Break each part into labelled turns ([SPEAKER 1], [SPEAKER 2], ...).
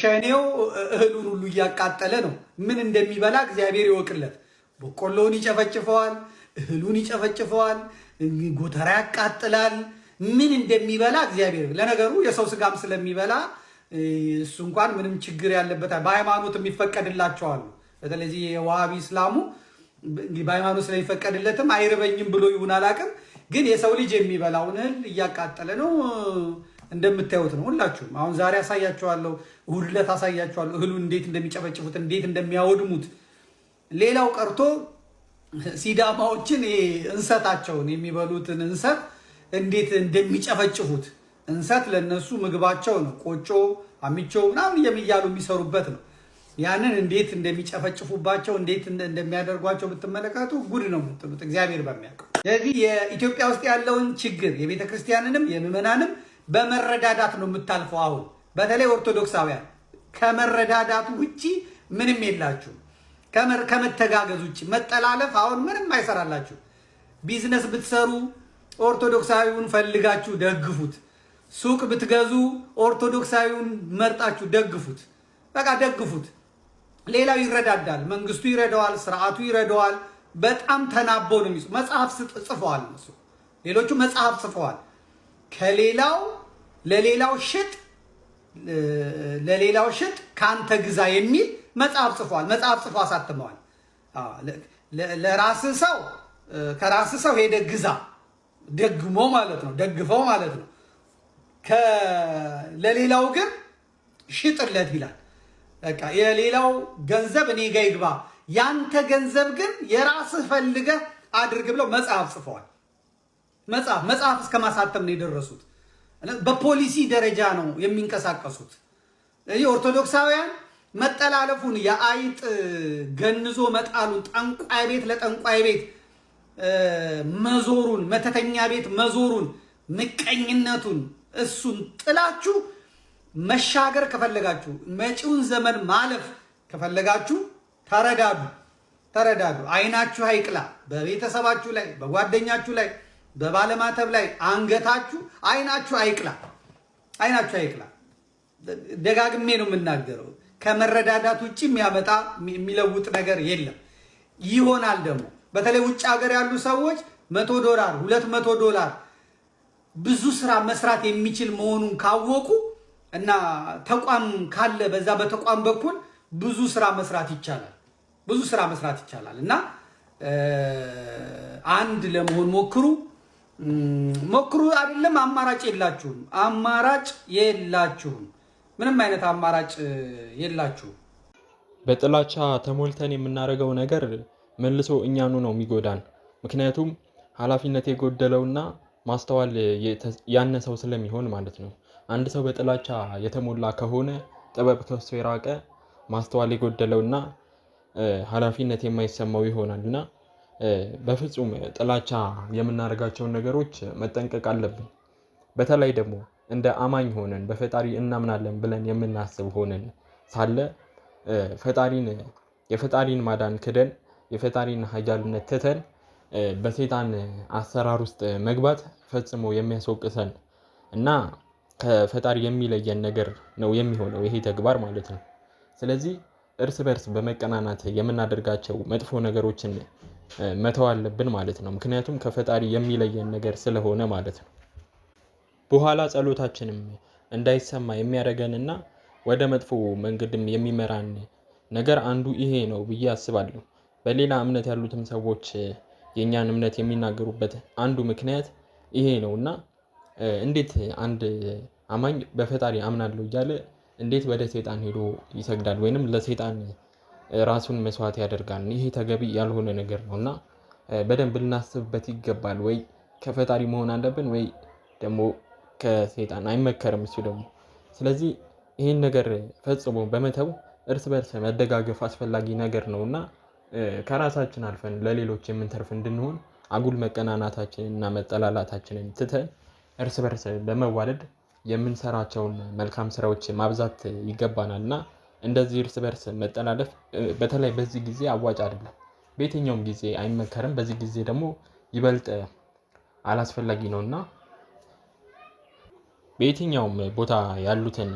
[SPEAKER 1] ሸኔው እህሉን ሁሉ እያቃጠለ ነው። ምን እንደሚበላ እግዚአብሔር ይወቅለት። በቆሎውን ይጨፈጭፈዋል፣ እህሉን ይጨፈጭፈዋል፣ ጎተራ ያቃጥላል። ምን እንደሚበላ እግዚአብሔር። ለነገሩ የሰው ስጋም ስለሚበላ እሱ እንኳን ምንም ችግር ያለበት በሃይማኖት የሚፈቀድላቸዋል። በተለይ የዋሃቢ እስላሙ በሃይማኖት ስለሚፈቀድለትም አይርበኝም ብሎ ይሁን አላውቅም፣ ግን የሰው ልጅ የሚበላውን እህል እያቃጠለ ነው። እንደምታዩት ነው። ሁላችሁም አሁን ዛሬ አሳያችኋለሁ፣ እሑድ ዕለት አሳያችኋለሁ፣ እህሉን እንዴት እንደሚጨፈጭፉት፣ እንዴት እንደሚያወድሙት። ሌላው ቀርቶ ሲዳማዎችን እንሰታቸውን፣ የሚበሉትን እንሰት እንዴት እንደሚጨፈጭፉት። እንሰት ለነሱ ምግባቸው ነው። ቆጮ፣ አሚቾ ምናምን እያሉ የሚሰሩበት ነው። ያንን እንዴት እንደሚጨፈጭፉባቸው፣ እንዴት እንደሚያደርጓቸው ብትመለከቱ ጉድ ነው የምትሉት፣ እግዚአብሔር በሚያውቀው። ስለዚህ የኢትዮጵያ ውስጥ ያለውን ችግር የቤተ ክርስቲያንንም የምዕመናንም በመረዳዳት ነው የምታልፈው። አሁን በተለይ ኦርቶዶክሳውያን ከመረዳዳቱ ውጭ ምንም የላችሁም። ከመተጋገዝ ውጭ መጠላለፍ አሁን ምንም አይሰራላችሁ። ቢዝነስ ብትሰሩ ኦርቶዶክሳዊውን ፈልጋችሁ ደግፉት። ሱቅ ብትገዙ ኦርቶዶክሳዊውን መርጣችሁ ደግፉት። በቃ ደግፉት። ሌላው ይረዳዳል። መንግስቱ ይረዳዋል፣ ስርዓቱ ይረዳዋል። በጣም ተናበው ነው የሚጽ መጽሐፍ ጽፈዋል እነሱ፣ ሌሎቹ መጽሐፍ ጽፈዋል። ከሌላው ለሌላው ሽጥ፣ ለሌላው ሽጥ ከአንተ ግዛ የሚል መጽሐፍ ጽፈዋል። መጽሐፍ ጽፎ አሳትመዋል። ለራስ ሰው ከራስ ሰው ሄደ ግዛ ደግሞ ማለት ነው፣ ደግፈው ማለት ነው። ለሌላው ግን ሽጥለት ይላል። በቃ የሌላው ገንዘብ እኔ ጋ ይግባ፣ ያንተ ገንዘብ ግን የራስህ ፈልገህ አድርግ ብለው መጽሐፍ ጽፈዋል። መጽሐፍ እስከ ማሳተም ነው የደረሱት። በፖሊሲ ደረጃ ነው የሚንቀሳቀሱት። ስለዚህ ኦርቶዶክሳውያን መጠላለፉን፣ የአይጥ ገንዞ መጣሉን፣ ጠንቋይ ቤት ለጠንቋይ ቤት መዞሩን፣ መተተኛ ቤት መዞሩን፣ ምቀኝነቱን እሱን ጥላችሁ መሻገር ከፈለጋችሁ፣ መጪውን ዘመን ማለፍ ከፈለጋችሁ ተረዳዱ፣ ተረዳዱ። አይናችሁ አይቅላ። በቤተሰባችሁ ላይ፣ በጓደኛችሁ ላይ፣ በባለማተብ ላይ አንገታችሁ አይናችሁ አይቅላ፣ አይናችሁ አይቅላ። ደጋግሜ ነው የምናገረው። ከመረዳዳት ውጭ የሚያመጣ የሚለውጥ ነገር የለም። ይሆናል ደግሞ በተለይ ውጭ ሀገር ያሉ ሰዎች $100፣ $200 ብዙ ስራ መስራት የሚችል መሆኑን ካወቁ እና ተቋም ካለ በዛ በተቋም በኩል ብዙ ስራ መስራት ይቻላል። ብዙ ስራ መስራት ይቻላል እና አንድ ለመሆን ሞክሩ፣ ሞክሩ። አይደለም አማራጭ የላችሁም፣ አማራጭ የላችሁም። ምንም አይነት አማራጭ የላችሁም።
[SPEAKER 2] በጥላቻ ተሞልተን የምናደርገው ነገር መልሶ እኛኑ ነው የሚጎዳን። ምክንያቱም ኃላፊነት የጎደለውና ማስተዋል ያነሰው ስለሚሆን ማለት ነው። አንድ ሰው በጥላቻ የተሞላ ከሆነ ጥበብ ከሱ የራቀ፣ ማስተዋል የጎደለውና ኃላፊነት የማይሰማው ይሆናል እና በፍጹም ጥላቻ የምናደርጋቸውን ነገሮች መጠንቀቅ አለብን። በተለይ ደግሞ እንደ አማኝ ሆነን በፈጣሪ እናምናለን ብለን የምናስብ ሆነን ሳለ ፈጣሪን የፈጣሪን ማዳን ክደን፣ የፈጣሪን ኃያልነት ትተን በሰይጣን አሰራር ውስጥ መግባት ፈጽሞ የሚያስወቅሰን እና ከፈጣሪ የሚለየን ነገር ነው የሚሆነው ይሄ ተግባር ማለት ነው። ስለዚህ እርስ በርስ በመቀናናት የምናደርጋቸው መጥፎ ነገሮችን መተው አለብን ማለት ነው። ምክንያቱም ከፈጣሪ የሚለየን ነገር ስለሆነ ማለት ነው። በኋላ ጸሎታችንም እንዳይሰማ የሚያደርገንና ወደ መጥፎ መንገድም የሚመራን ነገር አንዱ ይሄ ነው ብዬ አስባለሁ። በሌላ እምነት ያሉትም ሰዎች የእኛን እምነት የሚናገሩበት አንዱ ምክንያት ይሄ ነው እና እንዴት አንድ አማኝ በፈጣሪ አምናለሁ እያለ እንዴት ወደ ሰይጣን ሄዶ ይሰግዳል ወይንም ለሰይጣን ራሱን መስዋዕት ያደርጋል? ይሄ ተገቢ ያልሆነ ነገር ነው እና በደንብ ልናስብበት ይገባል። ወይ ከፈጣሪ መሆን አለብን ወይ ደግሞ ከሰይጣን፣ አይመከርም እሱ ደግሞ። ስለዚህ ይህን ነገር ፈጽሞ በመተው እርስ በርስ መደጋገፍ አስፈላጊ ነገር ነው እና ከራሳችን አልፈን ለሌሎች የምንተርፍ እንድንሆን አጉል መቀናናታችንን እና መጠላላታችንን ትተን እርስ በርስ በመዋደድ የምንሰራቸውን መልካም ስራዎች ማብዛት ይገባናል እና እንደዚህ እርስ በርስ መጠላለፍ በተለይ በዚህ ጊዜ አዋጭ አይደለም። በየትኛውም ጊዜ አይመከርም። በዚህ ጊዜ ደግሞ ይበልጥ አላስፈላጊ ነው እና በየትኛውም ቦታ ያሉትን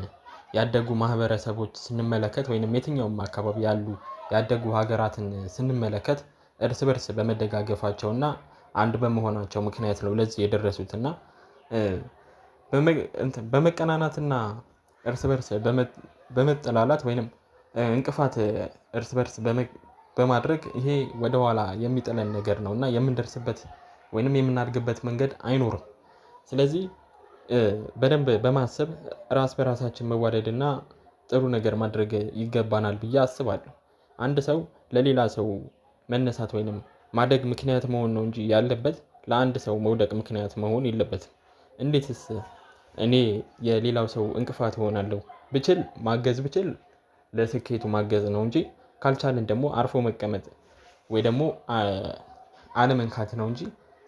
[SPEAKER 2] ያደጉ ማህበረሰቦች ስንመለከት ወይንም የትኛውም አካባቢ ያሉ ያደጉ ሀገራትን ስንመለከት እርስ በርስ በመደጋገፋቸውና አንድ በመሆናቸው ምክንያት ነው ለዚህ የደረሱትና በመቀናናትና እርስ በርስ በመጠላላት ወይንም እንቅፋት እርስ በርስ በማድረግ ይሄ ወደኋላ የሚጥለን ነገር ነው እና የምንደርስበት ወይንም የምናድግበት መንገድ አይኖርም። ስለዚህ በደንብ በማሰብ ራስ በራሳችን መዋደድና ጥሩ ነገር ማድረግ ይገባናል ብዬ አስባለሁ። አንድ ሰው ለሌላ ሰው መነሳት ወይንም ማደግ ምክንያት መሆን ነው እንጂ ያለበት ለአንድ ሰው መውደቅ ምክንያት መሆን የለበትም። እንዴትስ እኔ የሌላው ሰው እንቅፋት እሆናለሁ? ብችል ማገዝ ብችል ለስኬቱ ማገዝ ነው እንጂ ካልቻልን ደግሞ አርፎ መቀመጥ ወይ ደግሞ አለመንካት ነው እንጂ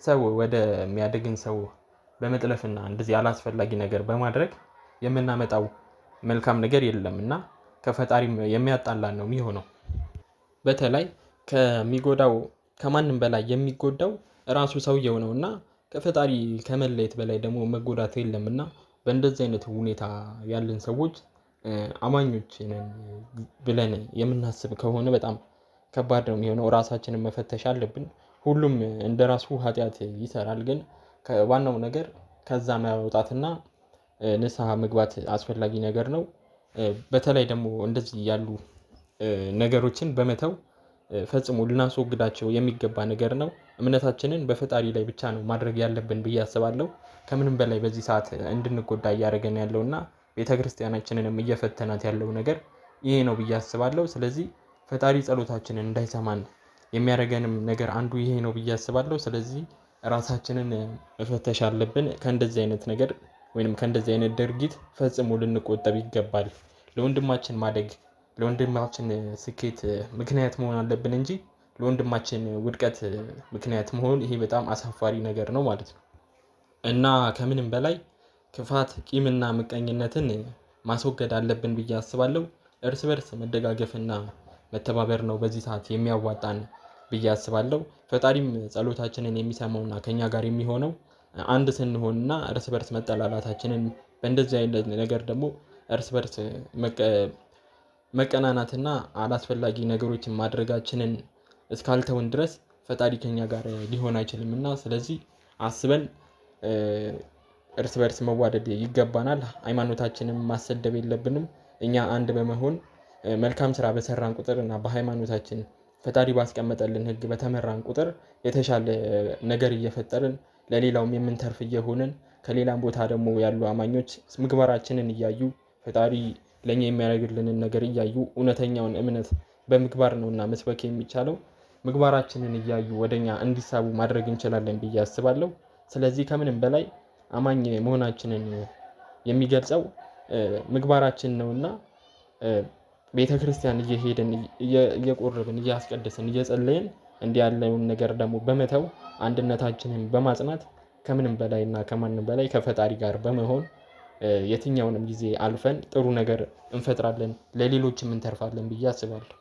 [SPEAKER 2] ሰው ወደሚያድግን ሰው በመጥለፍና እንደዚህ አላስፈላጊ ነገር በማድረግ የምናመጣው መልካም ነገር የለም እና ከፈጣሪም የሚያጣላን ነው የሚሆነው። በተለይ ከሚጎዳው ከማንም በላይ የሚጎዳው ራሱ ሰውየው ነው እና ከፈጣሪ ከመለየት በላይ ደግሞ መጎዳት የለም እና በእንደዚህ አይነት ሁኔታ ያለን ሰዎች አማኞች ነን ብለን የምናስብ ከሆነ በጣም ከባድ ነው የሚሆነው። ራሳችንን መፈተሽ አለብን። ሁሉም እንደ ራሱ ኃጢአት ይሰራል፣ ግን ዋናው ነገር ከዛ መውጣትና ንስሐ መግባት አስፈላጊ ነገር ነው። በተለይ ደግሞ እንደዚህ ያሉ ነገሮችን በመተው ፈጽሞ ልናስወግዳቸው የሚገባ ነገር ነው። እምነታችንን በፈጣሪ ላይ ብቻ ነው ማድረግ ያለብን ብዬ አስባለሁ። ከምንም በላይ በዚህ ሰዓት እንድንጎዳ እያደረገን ያለው እና ቤተክርስቲያናችንንም እየፈተናት ያለው ነገር ይሄ ነው ብዬ አስባለሁ። ስለዚህ ፈጣሪ ጸሎታችንን እንዳይሰማን የሚያደርገንም ነገር አንዱ ይሄ ነው ብዬ አስባለሁ። ስለዚህ ራሳችንን መፈተሽ አለብን። ከእንደዚህ አይነት ነገር ወይንም ከእንደዚህ አይነት ድርጊት ፈጽሞ ልንቆጠብ ይገባል። ለወንድማችን ማደግ ለወንድማችን ስኬት ምክንያት መሆን አለብን እንጂ ለወንድማችን ውድቀት ምክንያት መሆን ይሄ በጣም አሳፋሪ ነገር ነው ማለት ነው። እና ከምንም በላይ ክፋት፣ ቂምና ምቀኝነትን ማስወገድ አለብን ብዬ አስባለሁ። እርስ በርስ መደጋገፍና መተባበር ነው በዚህ ሰዓት የሚያዋጣን ብዬ አስባለሁ። ፈጣሪም ጸሎታችንን የሚሰማውና ከኛ ጋር የሚሆነው አንድ ስንሆንና እርስ በርስ መጠላላታችንን በእንደዚህ አይነት ነገር ደግሞ እርስ በርስ መቀናናትና አላስፈላጊ ነገሮችን ማድረጋችንን እስካልተውን ድረስ ፈጣሪ ከኛ ጋር ሊሆን አይችልም እና ስለዚህ አስበን እርስ በርስ መዋደድ ይገባናል። ሃይማኖታችንን ማሰደብ የለብንም። እኛ አንድ በመሆን መልካም ስራ በሰራን ቁጥር እና በሃይማኖታችን ፈጣሪ ባስቀመጠልን ሕግ በተመራን ቁጥር የተሻለ ነገር እየፈጠርን ለሌላውም የምንተርፍ እየሆንን ከሌላም ቦታ ደግሞ ያሉ አማኞች ምግባራችንን እያዩ ፈጣሪ ለእኛ የሚያደርግልንን ነገር እያዩ እውነተኛውን እምነት በምግባር ነውና መስበክ የሚቻለው ምግባራችንን እያዩ ወደኛ እንዲሳቡ ማድረግ እንችላለን ብዬ አስባለሁ። ስለዚህ ከምንም በላይ አማኝ መሆናችንን የሚገልጸው ምግባራችን ነውና ቤተ ክርስቲያን እየሄድን እየቆረብን እያስቀደስን እየጸለይን እንዲህ ያለውን ነገር ደግሞ በመተው አንድነታችንን በማጽናት ከምንም በላይ እና ከማንም በላይ ከፈጣሪ ጋር በመሆን የትኛውንም ጊዜ አልፈን ጥሩ ነገር እንፈጥራለን፣ ለሌሎችም እንተርፋለን ብዬ አስባለሁ።